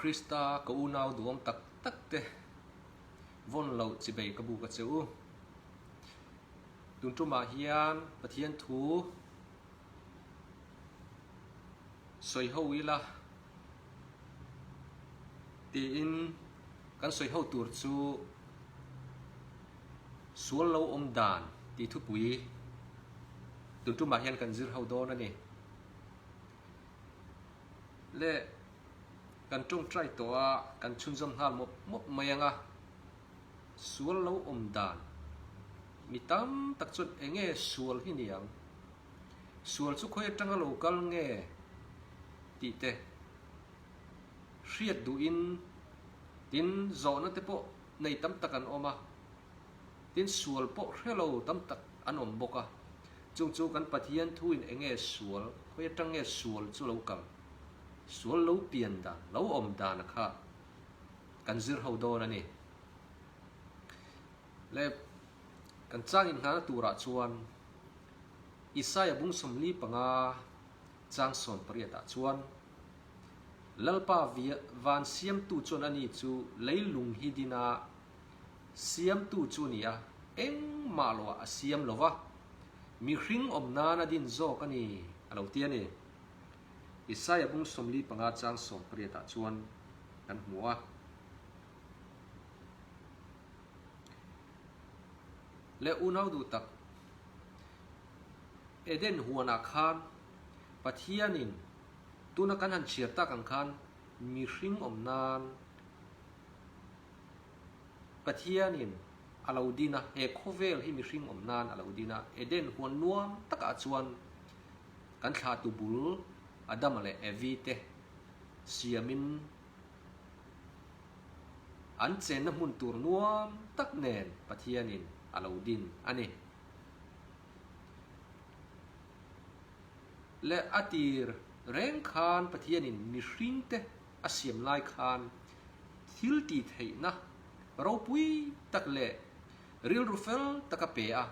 Krista ka unau duhawm tak tak te vawn loh chibei ka buk a che u. Tun tumah hian Pathian thu sawi ho ila tiin kan sawi ho tur chu sual lo awm dan tih thupui tun tumah hian kan zir ho dawn a ni. Le kan tawngtai tawh a, kan chhunzawm nghal mawp mawp mai ang a, sual lo awm dan mi tam tak chuan eng nge sual hi ni ang, sual chu khawi atanga lo kal nge tih te hriat duhin tin zawhna te pawh nei tam tak an awm a, tin sual pawh hre lo tam tak an awm bawk a. Chung chu kan Pathian thuin eng nge sual, khawi atang nge sual chu lo kal, sual lo pian dan, lo awm dan a kha kan zir ho dawn a ni. Le kan chang inngahna turah chuan Isaia bung 45 chang 18 ah chuan Lalpa van siamtu chuan ani chu leilung hi din a, Siamtu chu ni a, engmah loah a siam lo va, mihring awm nan a din zawk a ni, a lo ti a ni. Isaia bung 45 chang 18 ah chuan kan hmu a. Le unau duh tak, Eden huanah khan Pathianin tuna kan han chhiar tak ang khan mihring awm nan Pathianin a lo din a, he khawvel hi mihring awm nan a lo din a, Eden huan nuam takah chuan kan thlahtu bul Adama leh Evi te siamin an chenna hmun tur nuam tak nen Pathianin a lo din a ni. Leh a tir reng khan Pathianin mihringte a siam lai khan thil tih theihna ropui tak leh rilru fel tak a pe a.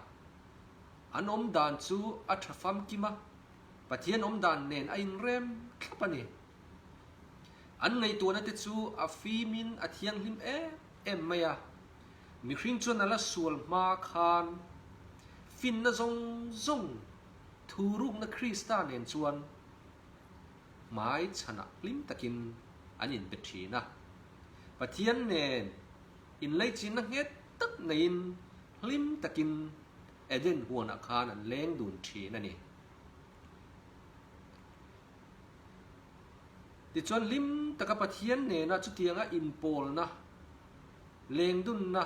An awm dan chu a tha famkim a, Pathian awm dan nen a inrem thlap a ni. An ngaihtuahna te chu a fimin a thianghlim em em mai a, mihring chuan a la sual hma khan finna zawng zawng thurukna Krista nen chuan hmai chhanah hlim takin an inbe thin a. Pathian nen inleichinna nghet tak neiin hlim takin Eden huanah khan an leng dun thin a ni. Tichuan hlim taka Pathian nena chutianga inpawlna, lengdunna,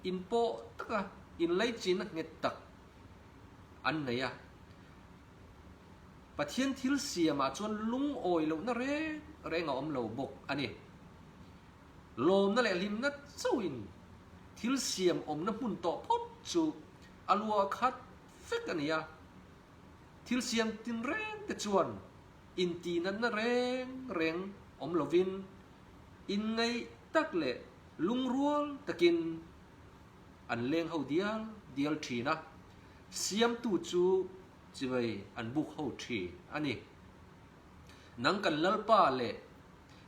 inpawh taka inleichinna nghet tak an nei a. Pathian thil siamah chuan lungawi lohna reng reng a awm lo bawk a ni. Lawmna leh hlimna chauhin thil siam awmna hmun tawh phawt chu a lua khat vek a ni a. Thil siam tinreng te chuan intihnatna reng reng awm lovin inngaih tak leh lungrual takin an leng ho dial dial thin a. Siamtu chu Chibai an buk ho thin a ni. Nang kan Lalpa leh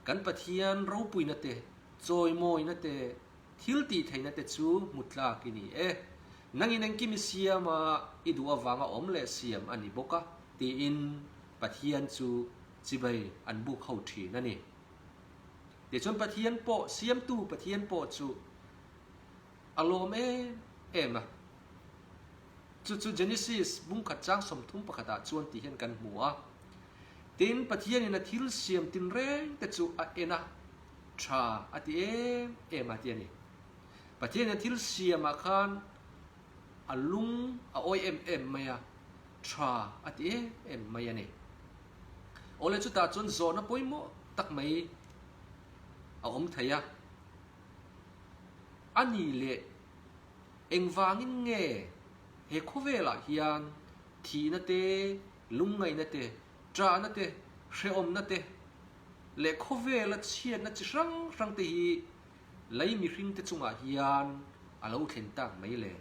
kan Pathian ropuina te, chawimawina te, thil tih theihna te chu hmu tlak i ni e. Nangin engkim i siam a, i duh avanga awm leh siam a ni bawk a, tiin Pathian chu chibai an buk ho thin a ni. Tichuan Pathian pawh, Siamtu Pathian pawh chu a lawm em em a. Chu chu Genesis bungkhat chang 31 ah chuan tih hian kan hmu a. Tin, Pathianin a thil siam tinreng te chu a en a, tha a ti em em a ti a ni. Pathianin a thil siamah khan a lung a awi em em mai a, tha a ti em em mai a ni. Awle chutah chuan zawhna pawimawh tak mai a awm thei a. A ni leh Engvangin nge he khawvelah hian thihna te, lungngaihna te, ṭahna te, hrehawmna te leh khawvela chhiatna chi hrang hrang te hi lei mihringte chungah hian a lo thlen tak mai le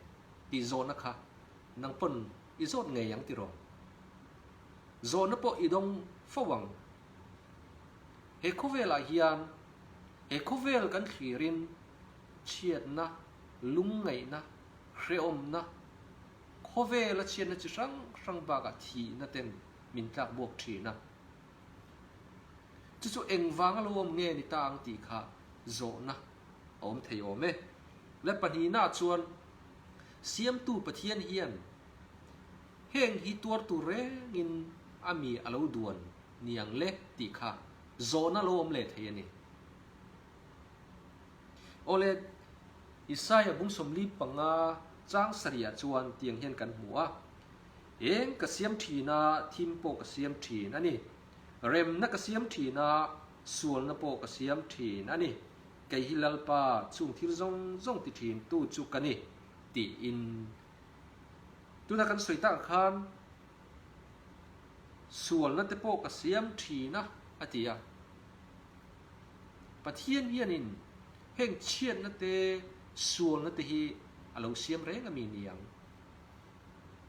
tih zawhna kha nang pawn i zawt ngei ang tiraw? Zawhna pawh i dawng fo ang. He khawvelah hian. He khawvel kan thlirin chhiatna, lungngaihna, hrehawmna, khawvela chhiatna chi hrang hrang bakah thihna ten min tlak buak thin a. Chu chu engvanga lo awm nge ni ta ang tih kha zawhna a awm thei awm e. Le pahnihnaah chuan Siamtu Pathian hian heng hi tuar tur rengin a mi a lo duan niang le tih kha zawhna lo awm leh thei a ni. Awle, Isaiah bung 45 chang sarihah chuan tiang hian kan hmu a, Eng ka siam thin a, thim pawh ka siam thin a ni. Remna ka siam thin a, sualna pawh ka siam thin a ni. Kei hi Lalpa, chung thil zawng zawng ti thin tu chu ka ni, tiin. Tuna kan sawi tak khan sualna te pawh ka siam thin a, a ti a. Pathian hianin heng chhiatna te, sualna te hi a lo siam reng a mi niang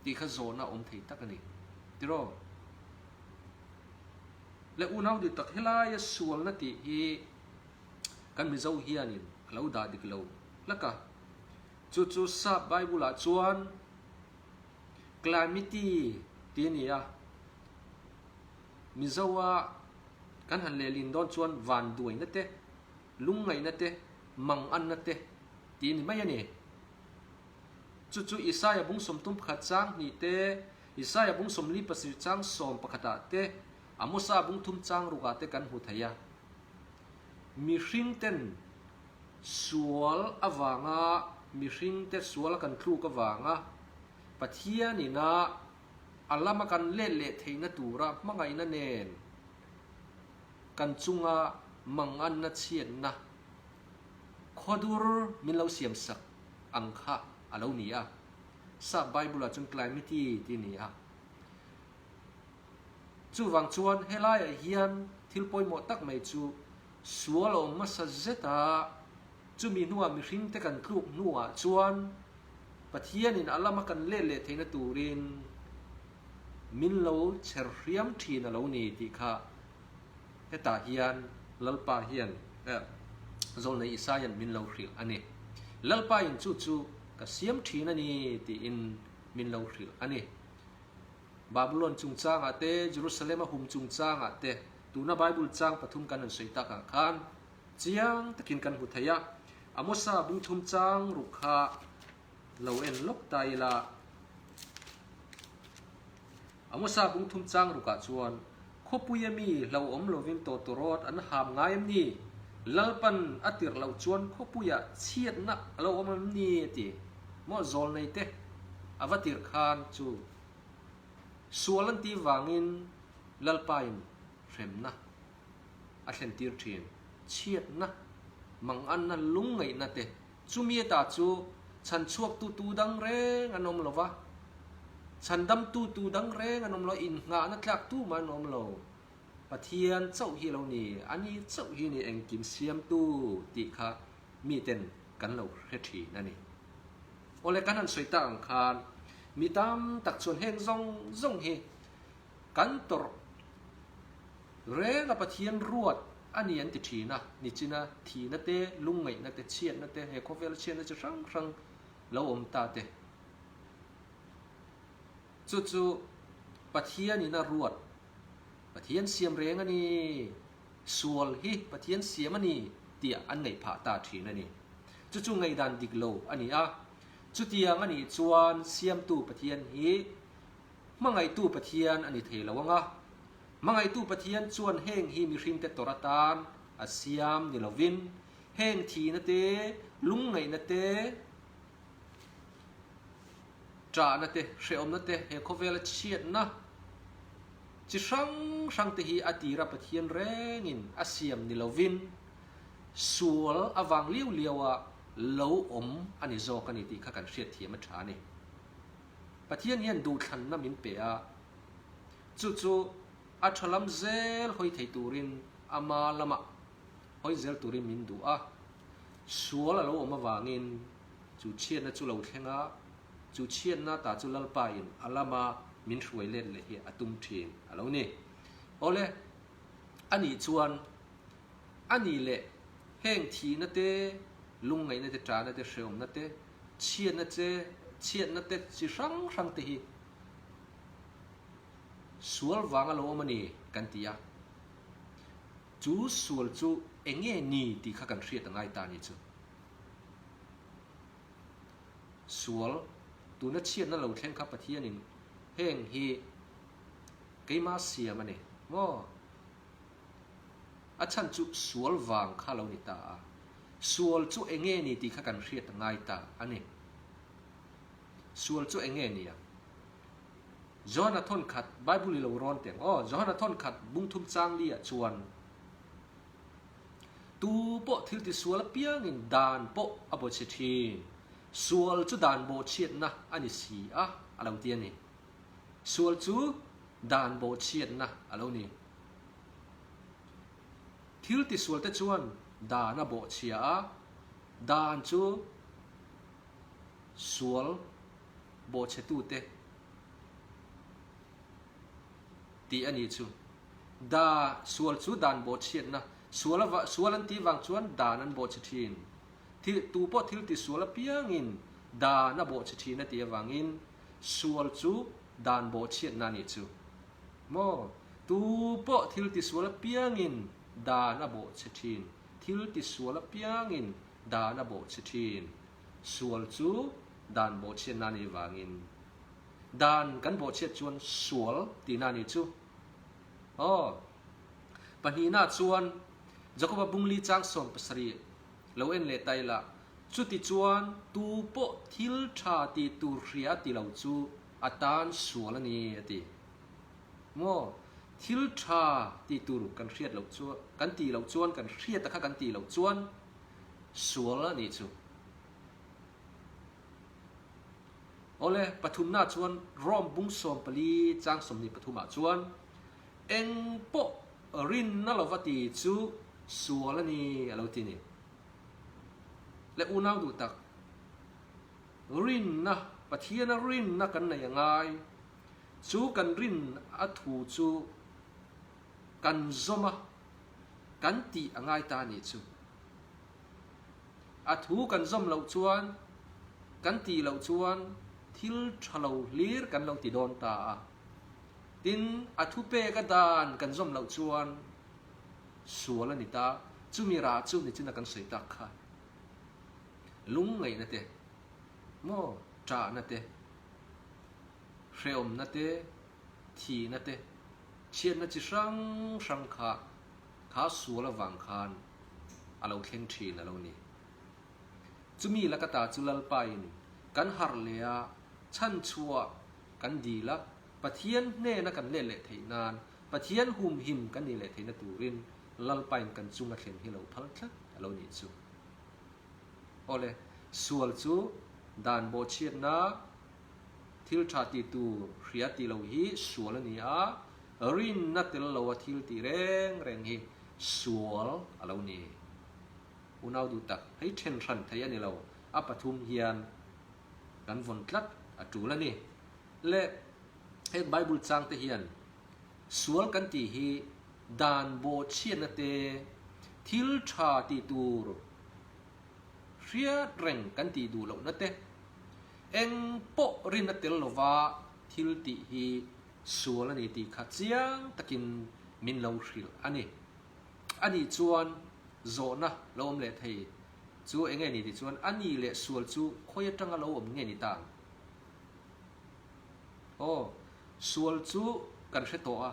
tih kha zawhna awm thei tak a ni. Tiraw? Le unau dik tak helaia sualna tih hi kan Mizo hianin a lo dah dik lo hlak a. Chu chu Sap Bible ah chuan Calamity tih a ni a. Mizoa kan han lehlin dawn chuan vanduaina te, lungngaihna te, manganna te tih a ni mai a ni. Chu chu Isaia bung 31 chang hnih te, Isaia bung 47 chang 11 ah te, Amosa bung thum chang ruk ah te kan hmu thei a. Mihring ten sual avanga mihring te sual a kan tluk avanga Pathian ina a lama kan let leh theihna tura hmangaihna nen kan chunga manganna chhiatna khawdur min lo siam sak ang kha a lo ni a. Sap Bible ah chuan calamity tih a ni a. Chuvang chuan helaiah hian thil pawimawh tak mai chu sual a awm hmasa zet a, chumi hnuah mihringte kan tluk hnuah chuan Pathianin a lama kan let leh theihna turin min lo chher hriam thin a lo ni tih kha hetah hian Lalpa hian Zawlnei Isaia'n min lo hrilh a ni. Lalpain chu chu ka siam thin a ni tiin min lo hrilh a ni. Babulon chungchangah te, Jerusalem a hum chungchangah te, tuna Bible chang pathum kan han sawi takah khan chiang takin kan hmu thei a. Amosa bung thum chang ruk kha lo en lawk ta ila. Amosa bung thum chang rukah chuan, Khawpuia mi hlauhawm lovin tawtawrawt an ham ngai em ni? Lalpan a tirh loh chuan khawpuiah chhiatna a lo awm em ni? a ti. Maw zawlnei te a va tirh khan chu sual an tih vangin Lalpain hremna a thlentir thin. Chhiatna, manganna, lungngaihna te chumi ata chu chhanchhuaktu tu dang reng an awm lo va, chhandamtu tu dang reng an awm lo, innghahna tlak tu mah an awm lo. Pathian chauh hi a lo ni, ani chauh hi ni engkim siamtu tih kha miten kan lo hre thin a ni. Awle kan han sawi tak ang khan mi tam tak chuan heng zawng zawng hi kan tawrh reng a Pathian ruat a ni an ti thin a, nichina thihna te, lungngaihna te, chhiatna te, he khawvela chhiatna chi hrang hrang lo awm ta te chu chu Pathianin a ruat, Pathian siam reng a ni. Sual hi Pathian siam a ni tih an ngaih phah ta thin a ni. Chu chu ngaihdan dik lo a ni a. Chutiang a nih chuan Siamtu Pathian hi Hmangaihtu Pathian a ni thei lo ang a. Hmangaihtu Pathian chuan heng hi mihringte tawrh atan a siam ni lovin heng thihna te, lungngaihna te, Ṭahna te, hrehawmna te, he khawvela chhiatna chi hrang hrang te hi a tira Pathian rengin a siam ni lovin sual avang liau liaua lo awm a ni zawk a ni tih kha kan hriatthiam a ṭha a ni. Pathian hian duhthlanna min pe a, chu chu a ṭha lam zel hawi thei turin ama lamah hawi zel turin min duh a, sual a lo awm avangin Chu chhiatna chu lo thleng a, chu chhiatna ta chu Lalpa in a lama min hruai let leh hi a tum thin a lo ni. Awle, a nih chuan a nih leh. Heng thihna te, lungngaihna te, ṭahna te, hrehawmna te, chhiatna che, chhiatna te chi hrang hrang te hi sual vanga lo awm a ni kan ti a. Chu sual chu eng nge ni tih kha kan hriat a ngai ta a ni chu. Sual, tuna chhiatna lo thleng kha Pathianin heng hi keimah siam a ni maw? A chhan chu sual vang kha lo ni ta a. Sual chu eng nge ni tih kha kan hriat a ngai ta a ni. Sual chu eng nge ni ang? Johana thawnkhat, Bible i lo rawn teh ang aw, Johana thawnkhat bungthum changli ah chuan, Tu pawh thil tisual apiangin dan pawh a bawchhe thin. Sual chu dan bawhchhiatna a ni si a, a lo ti a ni. Sual chu dan bawhchhiatna a lo ni. Thil tisualte chuan dan a bawhchhia a, dan chu sual bawhchhetute tih a ni chu. Da, sual chu dan bawhchhiatna, sual ava, sual an tih vang chuan dan an bawhchhe thin. Thil, tu pawh thil tisual apiangin dan a bawhchhe thin a tih avangin sual chu dan bawhchhiatna a nih chu. Maw? Tu pawh thil tisual apiangin dan a bawhchhe thin, thil tisual apiangin dan a bawhchhe thin. Sual chu dan bawhchhiatna a nih vangin dan kan bawhchhiat chuan sual tihna a nih chu. Aw. Pahnihna chuan Jakoba bungli chang 17 lo en leh ta ila, chuti chuan tu pawh thil tha ti tur hria ti lo chu a tan sual a ni a ti. Maw? Thil tha ti tur kan hriat loh chuan, kan tih loh chuan, kan hriat a kha kan tih loh chuan sual a nih chu. Awle, pathumna chuan Rome bung 14 chang 23 ah chuan eng pawh rinna lova ti chu sual a ni a lo ti ni. Le unau duh tak, rinna, Pathiana rinna kan nei a ngai, chu kan rin a thu chu kan zawm a, kan tih a ngai ta a nih chu. A thu kan zawm loh chuan, kan tih loh chuan thil tha lo hlir kan lo ti dawn ta a. Tin, a thupek a dan kan zawm loh chuan sual a ni ta. Chumi rah chu nichina kan sawi tak kha lungngaihna te, maw ṭahna te, hrehawmna te, thihna te, chhiatna chi hrang hrang kha kha sual avang khan a lo thleng thin a lo ni. Chumi laka ta chu Lalpain kan harh leh a, chhanchhuah kan dil a, Pathian hnena kan let leh theih nan, Pathian humhim kan nih leh theihna turin Lalpain kan chunga thlen hi lo phal tlat a lo nih chu. Awle, sual chu dan bawhchhiatna thil tha ti tur hria tih lo hi sual a ni a, rinna tel loa thil tih reng reng hi sual a lo ni. Unau duh tak, hei then hran thei a ni lo, a pathum hian kan vawn tlat a tul a ni. Le heng Bible chang te hian sual kan tih hi dan bawhchhiatna te, thil tha tih tur hriat reng kan tih duh lohna te, eng pawh rinna tel lova thil tih hi sual a ni tih kha chiang takin min lo hrilh a ni. A nih chuan zawhna lo awm leh thei chu eng nge ni tih chuan a nih leh sual chu khawi atanga lo awm nge ni ta ang? Aw, sual chu kan hre tawh a,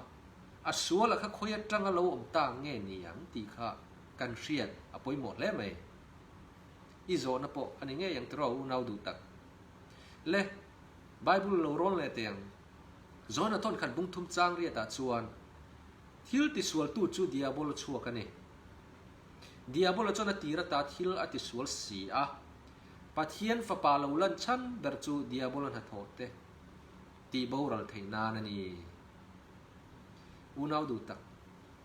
a sual a kha khawi atanga lo awm ta nge ni ang tih kha kan hriat a pawimawh hle mai. I zawhna pawh a ni ngei ang tiraw unau duh tak. Le, Bible lo rawn leh teh ang. Johana thawnkhat bung thum chang riatah chuan thil tisualtu chu Diabolo chhuak a ni. Diabolo chuan a tir ata thil a tisual si a. Pathian fapa lo lan chhan ber chu Diabolo hnathawh te tih boral theih nan a ni. Unau duh tak,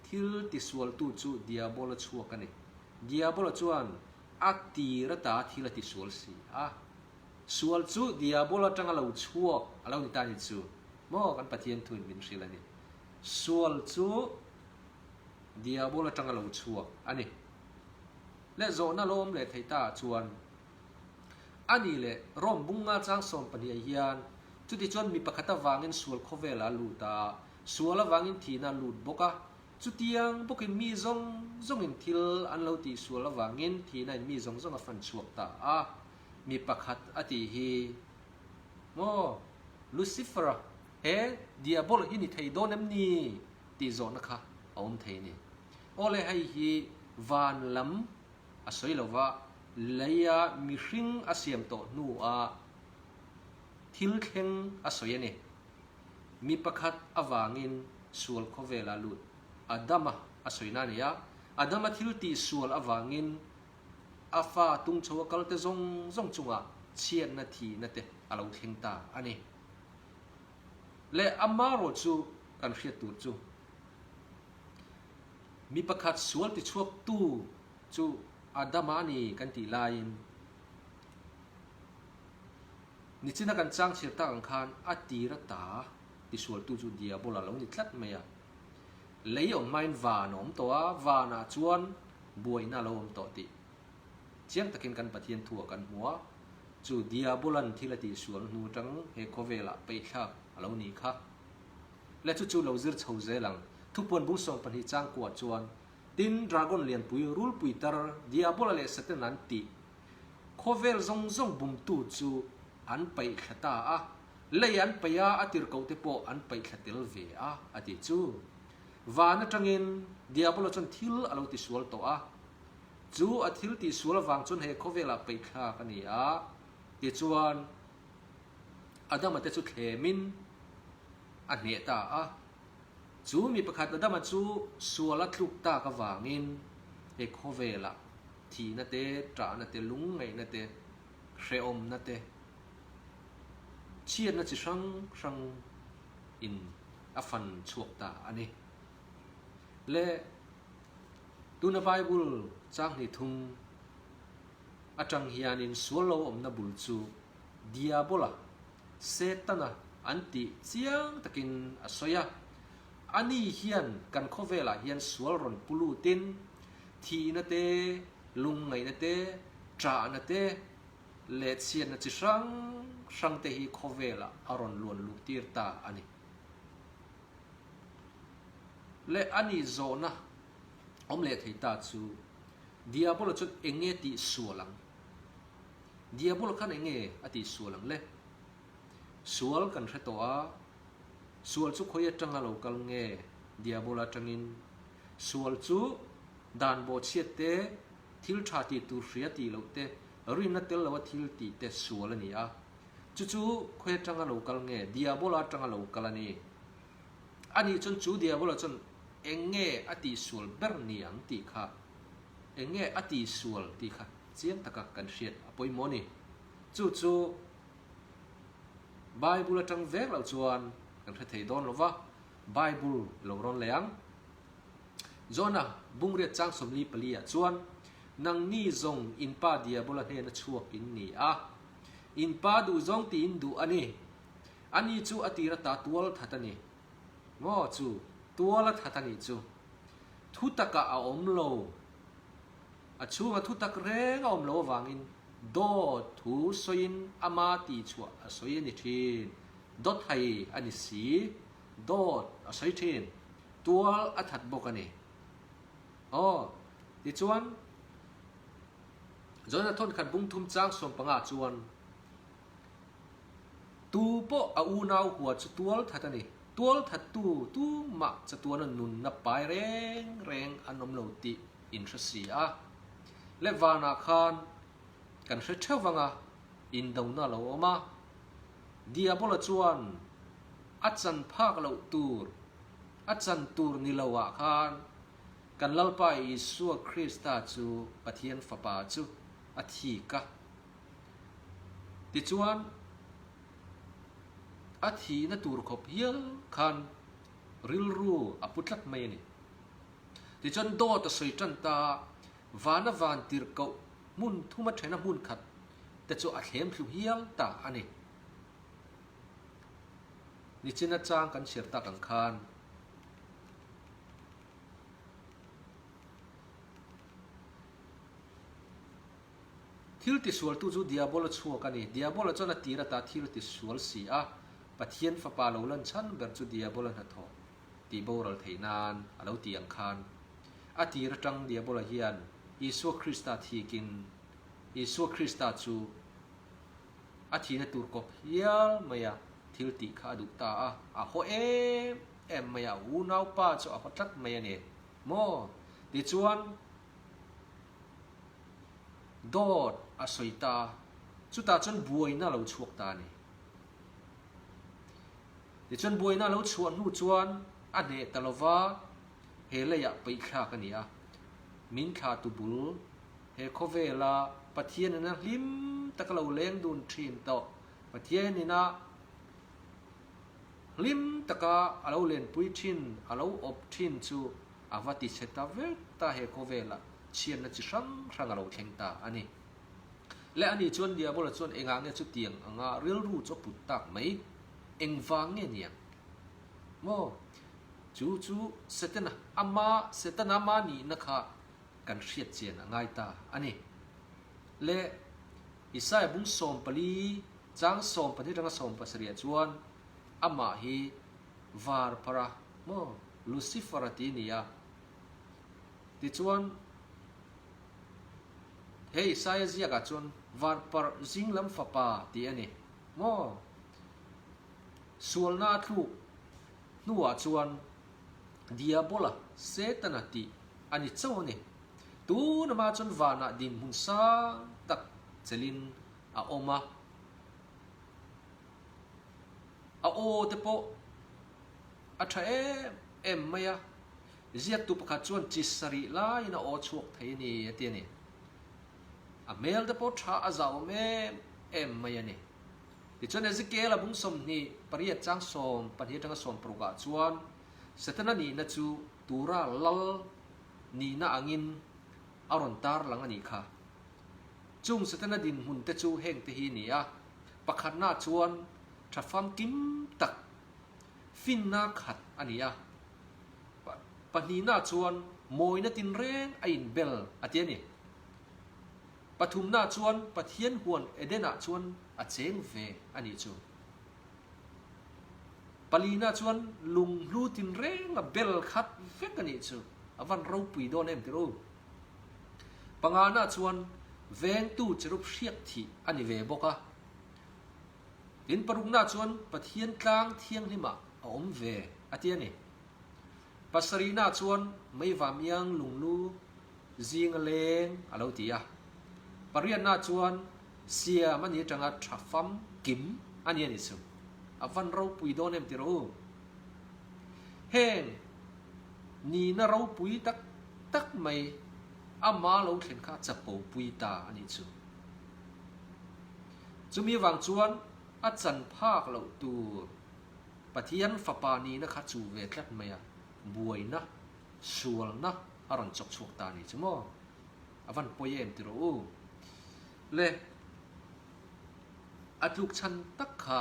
thil tisualtu chu Diabolo chhuak a ni. Diabolo chuan a tir ata thil a tisual si a. Sual chu Diabol atanga lo chhuak a lo ni ta ni chu maw kan Pathian thuin min hrilh a ni. Sual chu Diabol atanga lo chhuak a ni. Leh zawhna lo awm leh thei ta ah chuan a ni leh Rome bunga chang 12 ah hian chutichuan mi pakhat avangin sual khawvel a lut a, sual avangin thihna a lut bawk a, chutiang bawkin mi zawng zawngin thil an lo tih sual avangin thihna in mi zawng zawng a fan chhuak ta a, mi pakhat a tih hi maw Lucifer-a he Diabol hi ni thei dawn em ni tih zawhna kha a awm thei a ni. Awle hei hi van lam a sawi lo va, leia mihring a siam tawh hnua thil thleng a sawi a ni. Mi pakhat avangin sual khawvela lut Adama a sawina a ni a, Adama thil tih sual avangin a fa tung chho a kalte zawng zawng chungah chhiatna thihna te a lo thleng ta a ni. Leh amarawh chu kan hriat tur chu. Mi pakhat sual tichhuaktu chu Adama a ni kan tih laiin nichina kan chang chhiar tak ang khan a tir ata tisualtu chu Diabola lo ni tlat mai a. Lei awm hmain van a awm tawh a, vanah chuan buaina a lo awm tawh tih chiang takin kan Pathian thuah kan hmu a, chu Diabola'n thil a tihsual hnu atang he khawvelah peihthlak a lo nih kha. Le chu chu lo zir chho zel ang. Thupuan bung 12 chang kuah chuan, Tin, dragon lianpui, rulpui tar, Diabola leh Satan an tih khawvel zawng zawng bumtu chu an paih thla ta a, lei an paih a, a tirhkoh te pawh an paih thla tel ve a, a ti chu. Van atangin Diabola chuan thil a lo tisual tawh a, chu a thil tihsual avang chuan he khawvelah paih thlak a ni a, tichuan, Adama te chu thlemin a hneh ta a. Chu mi pakhat Adama chu sual a tluk tak avangin he khawvelah thihna te, ṭahna te, lungngaihna te, hrehawmna te, chhiatna chi hrang hrang in a fan chhuak ta a ni. Le tuna Bible chang hnih thum atang hianin sual lo awmna bul chu Diabola, Setana an tih chiang takin a sawi a. Ani hian kan khawvelah hian sual rawn pu lutin thihna te, lungngaihna te, ṭahna te leh chhiatna chi hrang hrang te hi khawvelah a rawn luan luh tir ta a ni. Leh ani zawhna awm leh thei ta chu Diabola chuan eng nge tih sual ang? Diabol khan eng nge a tih sual ang le? Sual kan hre tawh a, sual chu khawi atanga lo kal nge Diabol atangin? Sual chu dan bawhchhiat te, thil tha tih tur hria tih loh te, rinna tel loa thil tih te sual a ni a. Chu chu khawi atanga lo kal nge Diabol atanga lo kal a ni. Anih chuan chu Diabola chuan eng nge a tih sual ber ni ang tih kha, eng nge a tih sual tih kha Chiang taka kan hriat a pawimawh a ni. Chu chu Bible atang vek loh chuan kan hre thei dawn lo va, Bible lo rawn leh ang. Jonah bungriat chang 44 ah chuan, Nangni zawng in pa Diabola hnena chhuak in ni a, in pa duh zawng tiin duh a ni. Ani chu a tir ata tual that a ni. Maw chu tual a that a nih chu. Thu takah a awm lo. A chhunga thutak reng a awm lo avangin dawt thu sawiin ama tihchhuah a sawi a ni thin. Dawt hai a ni si, dawt a sawi thin. Tual a that bawk a ni. Aw, tichuan Jonah thawnkhat bung thum chang 15 chuan Tu pawh a unau hua chu tual that a ni. Tual thattu tumah chatuana nunna pai reng reng an awm lo tih in hre si a. Le vanah khan kan hre theuh vang a, indona a lo awm a. Diabola chuan a chan phak loh tur, a chan tur ni lo ah khan kan Lalpa Isua Krista chu Pathian Fapa chu a thik a. Tichuan, a thihna tur khawp hial khan rilru a pu tlat mai a ni. Tichuan dawt a sawi tan ta a, vana van tirhkoh hmun thuma thena hmun khat te chu a thlem thlu hial ta a ni. Nichina chang kan chhiar tak ang khan. Thil tisualtu chu Diabola chhuak a ni. Diabola chuan a tir ata thil a tisual si a, Pathian Fapa lo lan chhan ber chu Diabola hnathawh tih boral theih nan a lo ti ang khan a tir atang Diabola hian Isua Krista thikin Isua Krista chu a thihna tur kawp hial maia thil tih kha a duh ta a, a haw em em mai a, a unaupa chu a haw tlat mai a ni maw? Tichuan dawt a sawi ta a, chutah chuan buaina a lo chhuak ta a ni. Tichuan buaina a lo chhuah hnu chuan a hneh ta lova, he leiah peihthlak a ni a, min thlahtu bul he khawvela Pathian ina hlim taka lo leng dun thin tawh, Pathian ina hlim taka a lo lenpui thin, a lo awp thin chu a va ti chhe ta vek ta he khawvelah chhiatna chi hrang hrang a lo thleng ta a ni. Le ani chuan Diabola chuan engah nge chutiang anga rilru chu a put tak mai? Engvang nge niang? Maw? Chu chu Setana ama Setana ama nihna kha kan hriat chian a ngai ta a ni. Le Isaiah bung 14 chang 12 atanga 17 chuan amah hi var phara maw Lucifer a ti a ni a. Tichuan He Isaia ziakah chuan varparh zinglam fapa tih a ni maw? Sualna a thluk hnuah chuan Diabola, Setana tih a ni chauh a ni. Tun amah chuan vanah dinhmun sang tak chelin a awm a. A aw te pawh a tha em em mai a. Ziaktu pakhat chuan chi sarih laiin a aw chhuak thei a ni a ti a ni. A hmel te pawh tha a zauhawm em em mai a ni. Tichuan Ezekiel a bung 28 chang 12 atanga 16 ah chuan Setana nihna chu tura lal nihna angin a rawn tarlang a nih kha. Chung Setana dinhmun te chu heng te hi a ni a, pakhatna chuan tha famkim tak finna khat a ni a. Pahnihna chuan mawina tinreng a inbel a ti a ni. Pathumna chuan Pathian huan Edenah chuan a cheng ve a nih chu. Palina chuan lunghlu tinreng a bel khat vek a nih chu. A van ropui dawn em tirh u. Pangana chuan vengtu cherub hriak thih a ni ve bawk a. Tin, parukna chuan Pathian tlang thianghlimah a awm ve a ti a ni. Pasarihna chuan Meivamiang lunglu zinga leng a lo ti a. Pariatna chuan siam a ni atanga tha fam kim a ni a ni chu. A van ropui dawn em ti rawh u. Heng nihna ropui tak tak mai ama lo thlen kha a chapo pui ta a nih chu. Chumi avang chuan a chan phak loh tur Pathian fapa nihna kha chu ve tlat mai a, buaina, sualna a rawn chawk chhuak ta a ni chu maw? A van pawi em ti rawh u. Le, a tluk chhan tak kha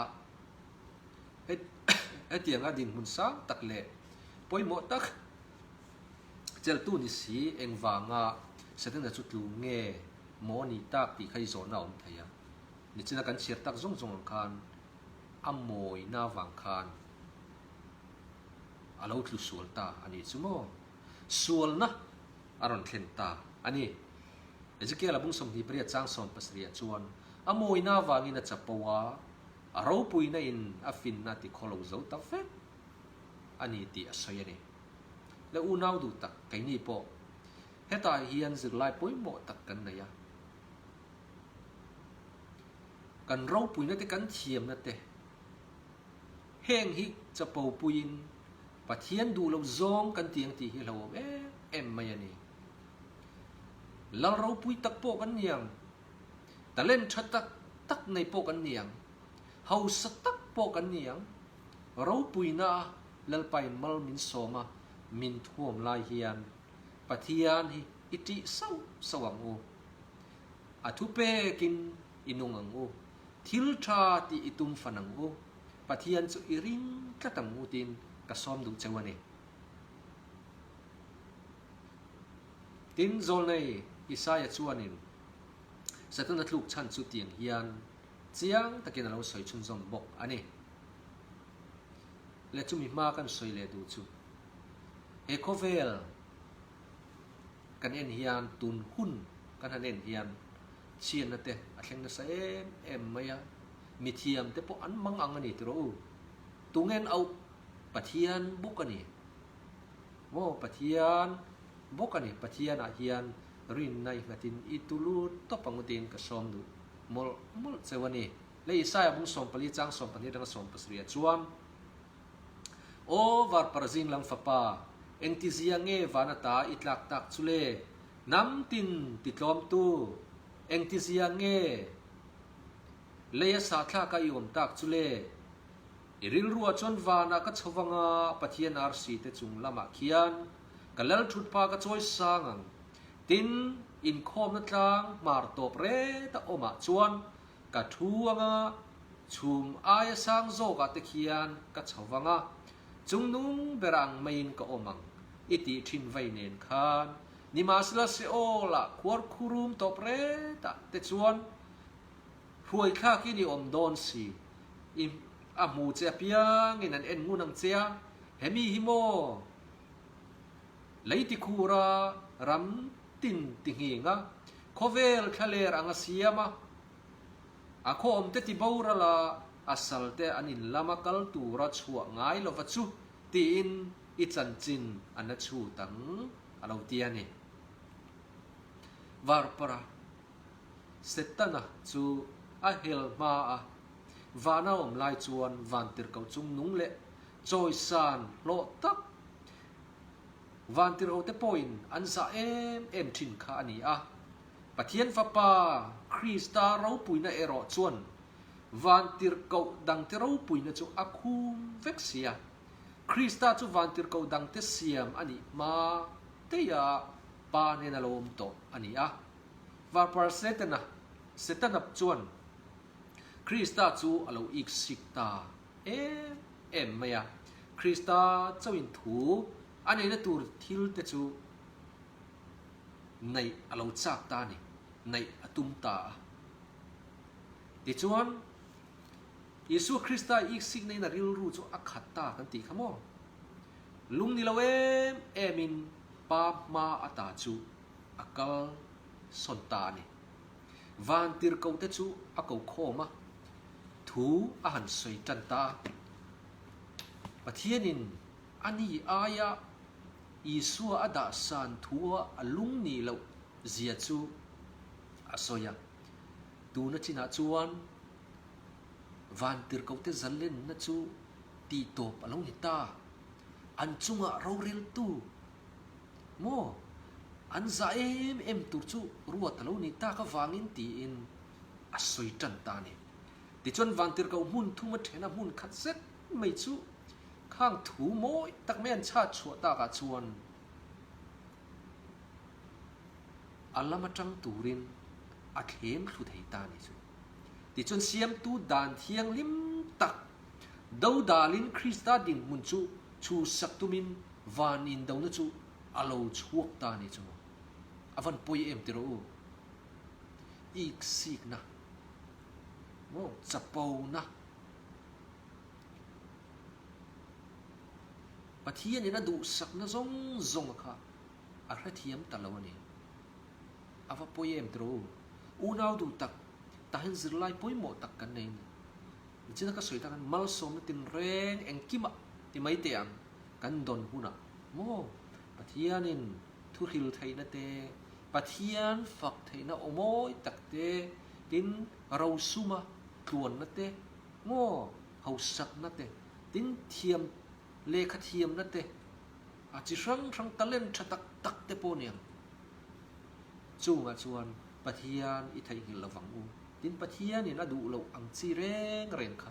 hetianga dinhmun sang tak leh pawimawh tak cheltu ni si engvanga Setana chu tlu nge maw ni tak tih kha i zawhna a awm thei a. Nichina kan chhiar tak zawng zawng ang khan a mawina vang khan a lo tlu sual ta a nih chu maw? Sualna a rawn thlen ta a ni. Ezekiel-a bung 28 chang 17 ah chuan a mawina vangin a chapo a, a ropuina in a finna a ti khaw lo zo ta vek a ni tih a sawi a ni. Le unau duh tak keini pawh hetah hian zirlai pawimawh tak kan nei a. Kan ropuina te kan thiamna te heng hi chapo puiin Pathian duh loh zawng kan ti ang tih hi hlauhawm em em mai a ni. Lal ropui tak pawh kan ni ang, talent tha tak tak nei pawh kan ni ang, hausa tak pawh kan ni ang, ropuina a Lalpain mal min sawm a min thuam lai hian Pathian hi i tih sauh sauh ang u. A thupekin i nung ang u. Thil tha tih i tum fan ang u. Pathian chu i ring tlat ang u tiin ka sawm duh cheu a ni. Tin, Zawlnei Isaia chuanin. Setana tluk chhan chu tiang hian chiang takin a lo sawi chhunzawm bawk a ni. Le chumi hma kan sawi leh duh chu he khawvel kan en hian tun hun kan han en hian chhiatna te a thleng nasa em em mai a, mithiam te pawh an mang ang a ni tiraw u. Tungen auh Pathian bawk a ni. Maw Pathian bawk a ni. Pathian ah hian rinna i nghatin i tulu tawp ang u tiin ka sawm duh mawlh mawlh cheu a ni. Le Isaiah bung 14 chang 12 atanga 17 ah chuan, Aw varpar zing lam fapa, engtizia nge van ata i tlak tak chu le? Hnam tin ti tlawmtu, engtizia nge leia sahthlaka i awm tak chu le? I rilruah chuan vanah ka chho vang a, Pathian arsi te chung lamah khian ka lal thutpa ka chawi sang ang. Tin, inkhawmna tlang hmar tawp reta awmah chuan ka thu ang a, chhum aia sang zawkah te khian ka chho vang a, chungnung ber ang maiin ka awm ang i tih thin vei nen khan nimahsela Seol-ah khuar khurum tawp retah te chuan Hruaithlakin i awm dawn si. I a hmu che apiangin an en ngun ang che a, hemi hi maw? Lei ti khur a, ram tin ti nghing a, khawvel thlaler ang a siam a, a khaw awm te ti boral a, a sal te an in lama kal tura chhuah ngai lova chu tiin i chanchin an la chhut ang a lo ti a ni. Varpara. Setana chu a hel hma a, vana awm lai chuan vantirhkoh chung nung leh chawisan hlawh tak vantirhkohte pawhin an zah em em thin kha a ni a. Pathian Fapa Krista ropuina erawh chuan vantirhkoh dangte ropuina chu a khum vek si a. Krista chu vantirhkoh dangte siam a nih hma teia Pa hnena lo awm tawh a ni a. Varpar Setana, Setana chuan Krista chu a lo iksik ta em em mai a. Krista chauhin thu a neihna tur thil te chu neih a lo chak ta a ni, neih a tum ta a. Tichuan, Isua Krista iksikna in a rilru chu a khat ta kan tih kha maw? Lung ni lo em emin Pa hma ata chu a kal sawn ta a ni. Vantirhkohte chu a ko khawm a, thu a han sawi tan ta a. Pathianin a ni aia Isua a dah san thua a lung nih loh zia chu a sawi a. Tuna chinah chuan Vantirhkohte zalenna chu tihtawp a lo ni ta. An chungah roreltu Maw? An zah em em tur chu ruat a lo nih tak avangin tiin a sawi tan ta a ni. Tichuan Vantirhkoh hmun thum a then a hmun khat zet mai chu khang thu mawi tak mai an chhat chhuah takah chuan a lam atang turin a thlem thlu thei ta a ni chu. Tichuan Siamtu dan thianghlim tak dodalin Krista dinhmun chu chhusak tumin Van indona chu a lo chhuak ta a ni chu. A van pawi em ti rawh u. Iksikna maw chapona Pathianin a duhsakna zawng zawng a kha a hrethiam ta lo a ni. A va pawi em ti rawh u. Unau duh tak tahin zirlai pawimawh tak kan nei a ni. Nichina ka sawi tak khan malsawmna tinreng engkimah ti mai teh ang. Kan dawn hunah maw Pathianin thuhril theihna te, Pathian fak theihna aw mawi tak te, tin rosuma tluanna te, maw hausakna te, tin thiam lehkha thiamna te, a chi hrang hrang talent tha tak tak te pawh aniang. Chungah chuan Pathian i theihnghilh lovang u, tin Pathianin a duh loh ang chi reng reng kha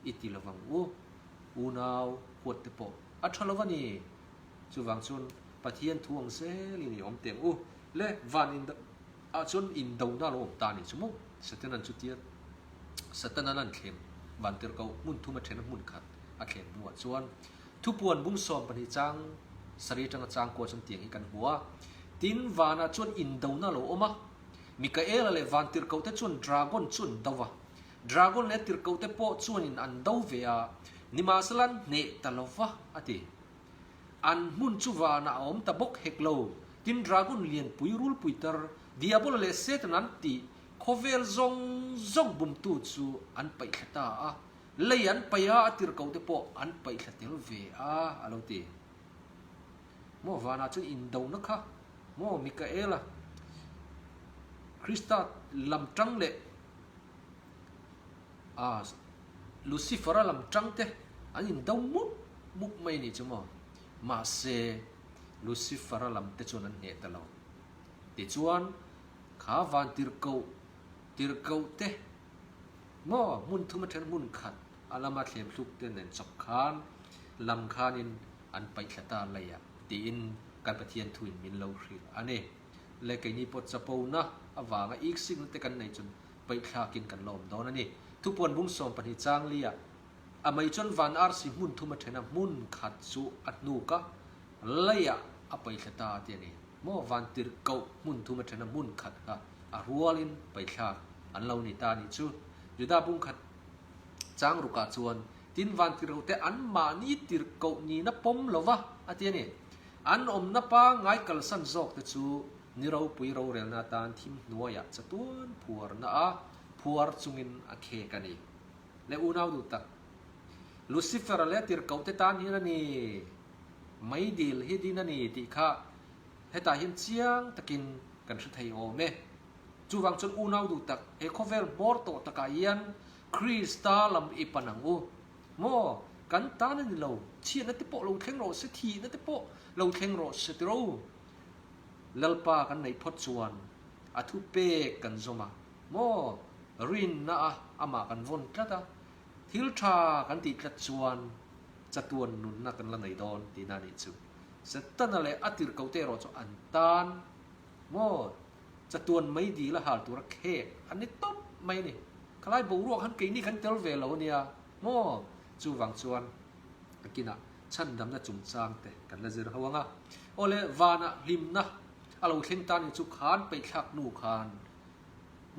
i ti lovang u. Unau huat te pawh a tha lo a ni. Chuvang chuan Pathian thu ang zelin i awm teh ang u. Le van in ah chuan indona a lo awm ta a ni chu maw? Satanan chutia Satanan an thlem van tirhkoh hmun thum a then a hmun khat a thlem hnuah chuan thupuan bung 12 chang sarih atanga chang kuah chuan tiang hi kan hmu a. Tin vanah chuan indona a lo awm a. Mikaela leh vantirhkohte chuan dragon chu an do va. Dragon leh a tirhkohte pawh chuanin an do ve a, nimahsela an hneh ta lo va, a ti. An hmun chu vanah a awm ta bawk hek lo. Tin, dragon lianpui rulpui tar, Diabola leh Satan an tih khawvel zawng zawng bumtu chu an paihthla ta a, lei an paih a, a tirhkohte pawh an paihthla tel ve a, a lo ti. Maw vanah chuan indona kha maw Mikaela, Krista lam tang leh a Lucifer-a lam tang te an indo mup mup mai a nih chu maw. Mahse Lucifer-a lam te chuan an hneh ta lo. Tichuan kha van tirhkoh tirhkoh te maw hmun thum athen hmun khat a lama thlem thluk te nen chawp khan lam khanin an paihthla ta lei a tiin kan Pathian thuin min lo hrilh a ni. Le keini pawh chapona avanga iksikna te kan nei chuan paihthlakin kan la awm dawn a ni. Thupuan bung 12 changlia a mei chuan van arsi hmun thum a then a, hmun khat chu a hnuk a, leiah a paihthla ta a ti a ni. Maw van tirhkoh hmun thum a then a, hmun khat kha a rualin paihthlak an lo ni ta a nih chu. Juda bung khat chang rukah chuan tin van tirhkohte anmahni tirhkoh nihna pawm lova a ti a ni. An awmna pangngai kalsan zawk te chu ni ropui rorelna atan thim hnuaiah chatuan phuarna a phuar chungin a khek a ni. Le unau duh tak, Lucifer-a leh tirhkoh te tan hian a ni, meidil hi din a ni tih kha hetah hian chiang takin kan hre thei awm e. Chuvang chuan unau duh tak, he khawvel hmawr tawh takah hian Krista lam i pan ang u. Maw? Kan tan a ni lo. Chhiatna te pawh lo thleng rawh se, thihna te pawh lo thleng rawh se tiro. Lalpa kan neih phawt chuan a thu pek kan zawm a. Maw? Rinna a amah kan vawn tlat a, thil tha kan tih tlat chuan chatuan nunna kan la nei dawn tihna a nih chu. Setana leh a tirhkohte erawh chu an tan maw? Chatuan mai dil a hal tura khek a ni tawp mai a ni. Khalai boruak han keini kan tel ve lo a nia maw? Chuvang chuan a kinah chhandamna chungchang te kan la zir ho ang a. Awle vanah hlimna a lo thleng ta ni chu khan peihthlak hnu khan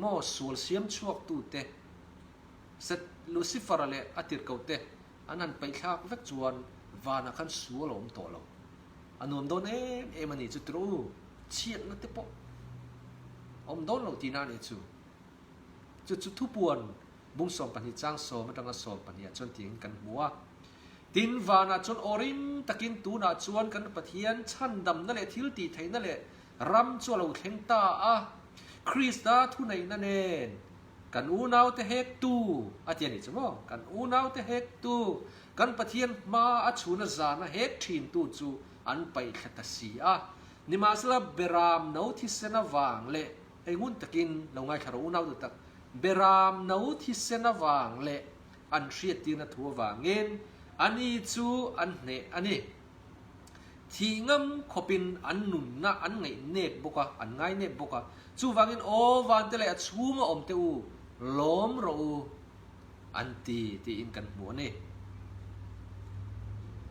maw sual siam chhuak tute Set Lucifer-a leh a tirhkoh te an han peihthlak vek chuan vanah khan sual a awm tawh lo. A nuam dawn em em a ni chu tiraw u, chhiatna te pawh a awm dawn lo tihna a ni chu. Chu chu thupuan bung 12 chang sawm atanga 12 ah chuan tiin kan hmu a. Tin, vanah chuan aw ring takin tunah chuan kan Pathian chhandamna leh thil tih theihna leh ram chu a lo thleng ta a, Krista thuneihna nen kan unaute hektu a ti a ni chu maw? Kan unaute hektu Kan Pathian hma a chhuna zana hek thintu chu an paihthla ta si a. Nimahsela Beram no thisen avang leh, hei ngun takin lo ngaithla rawh unau duh tak, Beram no thisen avang leh an hriattirna thu avangin ani chu an hneh a ni. Thih ngam khawpin an nunna an ngaih nep bawk a, an ngai nep bawk a. Chuvangin aw vante leh a chhunga awmte u, lawm rawh u. An ti tiin kan hmu a ni.